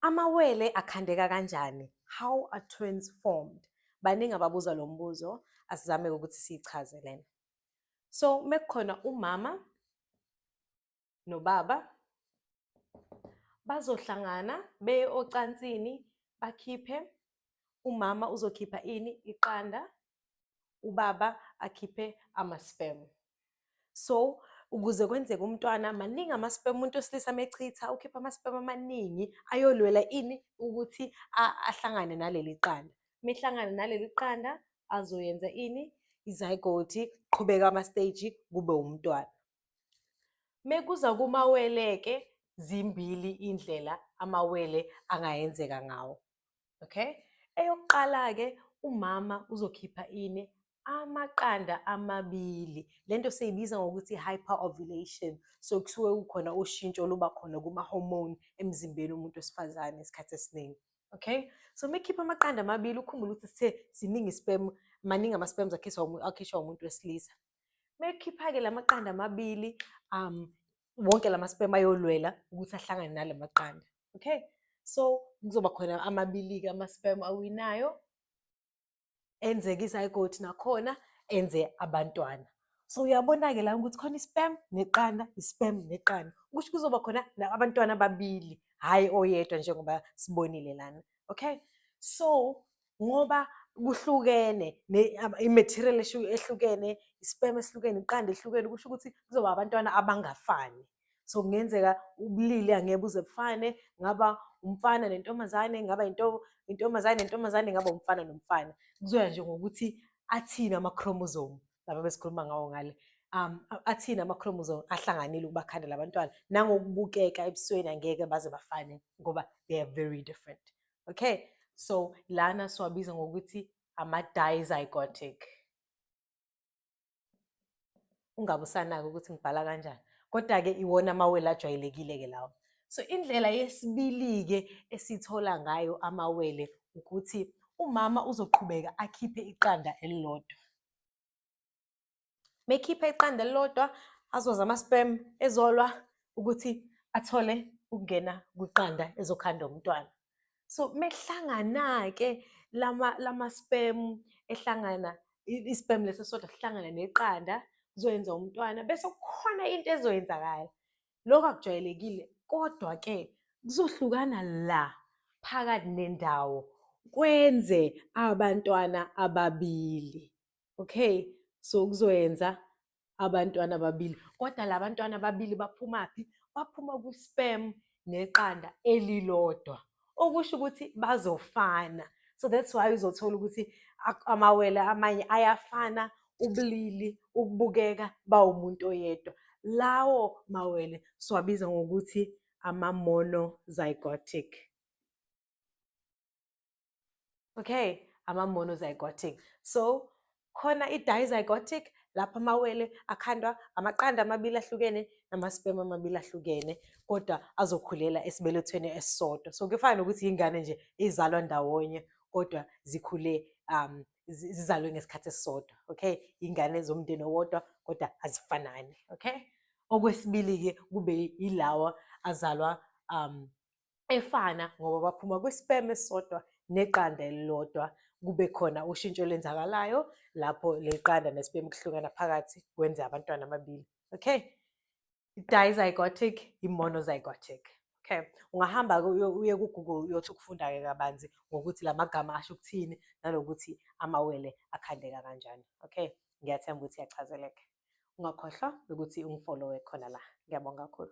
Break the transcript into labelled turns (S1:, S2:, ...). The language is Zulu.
S1: Amawele akhandeka kanjani? How are twins formed? Baningi ababuza lo mbuzo, asizame ukuthi siyichaze lena. So mekukhona umama nobaba bazohlangana beye ocansini, bakhiphe, umama uzokhipha ini? Iqanda, ubaba akhiphe ama-sperm. So ukuze kwenzeke umntwana, maningi ama-sperm. Umuntu wesilisa mechitha ukhipha ama-sperm amaningi ayolwela ini? Ukuthi ahlangane naleli qanda. Mehlangane naleli qanda azoyenza ini? I-zygote, qhubeka ama-stage kube umntwana. Mekuza kumawele-ke, zimbili indlela amawele angayenzeka ngawo. Okay? Eyokuqala-ke, umama uzokhipha ini? Amaqanda amabili. Lento siyibiza ngokuthi hyper-ovulation. So kusuke kukhona ushintsho oluba khona kuma-hormone emzimbeni womuntu wesifazane isikhathi esiningi. Okay? So mekhipha amaqanda amabili, ukhumbule ukuthi sithe siningi sperm, maningi ama-sperms akhishwa umuntu wesilisa. Mekhipha-ke la maqanda amabili, wonke lama sperm ayolwela ukuthi ahlangane nala maqanda. Okay? So kuzoba khona amabili-ke ama-sperm awinayo, enzeke i-zygote nakhona enze abantwana. So uyabona-ke la ukuthi khona i-sperm neqanda, i-sperm neqanda. Kusho kuzoba khona abantwana ababili, hhayi oyedwa njengoba sibonile lana. Okay? So ngoba kuhlukene i-material ehlukene, i-sperm esihlukene, iqanda ehlukene, kusho ukuthi kuzoba abantwana abangafani. So kungenzeka ubulili angeke buze bufane, ngaba umfana nentombazane, ngaba intombazane nentombazane, ngaba umfana nomfana. Kuzoya nje ngokuthi athini ama-chromosome, laba besikhuluma ngawo ngale. Athini ama-chromosome ahlanganile ukubakhanda labantwana, nangokubukeka ebusweni angeke baze bafane ngoba they are very different. Okay, so lana siwabiza ngokuthi ama-dizygotic. Ungabe usanaka ukuthi ngibhala kanjani, kodwa-ke iwona amawele ajwayelekile-ke lawo. So indlela yesibili-ke esithola ngayo amawele ukuthi umama uzoqhubeka akhiphe iqanda elilodwa. Mekhipha iqanda elilodwa, azoza ama-sperm ezolwa ukuthi athole ukungena kwiqanda ezokhanda umntwana. So mekuhlangana-ke lama sperm ehlangana, i-sperm lesi esisodwa sihlangana neqanda kuzoyenza umntwana, bese kukhona into ezoyenzakala. Lokhu akujwayelekile, kodwa-ke kuzohlukana la phakathi nendawo kwenze abantwana ababili. Okay, so kuzoyenza abantwana ababili. Kodwa la bantwana ababili baphumaphi? Baphuma kwi-sperm neqanda elilodwa, okusho ukuthi bazofana. So that's why uzothola ukuthi amawele amanye ayafana, ubulili, ukubukeka, bawumuntu oyedwa. Lawo mawele siwabiza ngokuthi ama-monozygotic. Okay, ama-monozygotic. So khona i-dizygotic lapho amawele akhandwa amaqanda amabili ahlukene nama-sperm amabili ahlukene, kodwa azokhulela esibelethweni esisodwa. So kufana nokuthi ingane nje izalwa ndawonye kodwa zikhule zizalwe ngesikhathi esisodwa. Okay, ingane zomndeni owodwa kodwa azifanani. Okay, okwesibili-ke kube yilawa azalwa efana ngoba baphuma kwi-sperm esisodwa neqanda elilodwa, kube khona ushintsho olwenzakalayo lapho leli qanda ne-sperm kuhlukana phakathi kwenze abantwana ababili. Okay, dizygotic, i-monozygotic. Okay, ungahamba-ke uye ku-Google uyothi ukufunda-ke kabanzi ngokuthi la magama asho ukuthini nanokuthi amawele akhandeka kanjani. Okay, ngiyathemba ukuthi iyachazeleka. Ungakhohlwa ukuthi ungifollowe khona la. Ngiyabonga kakhulu.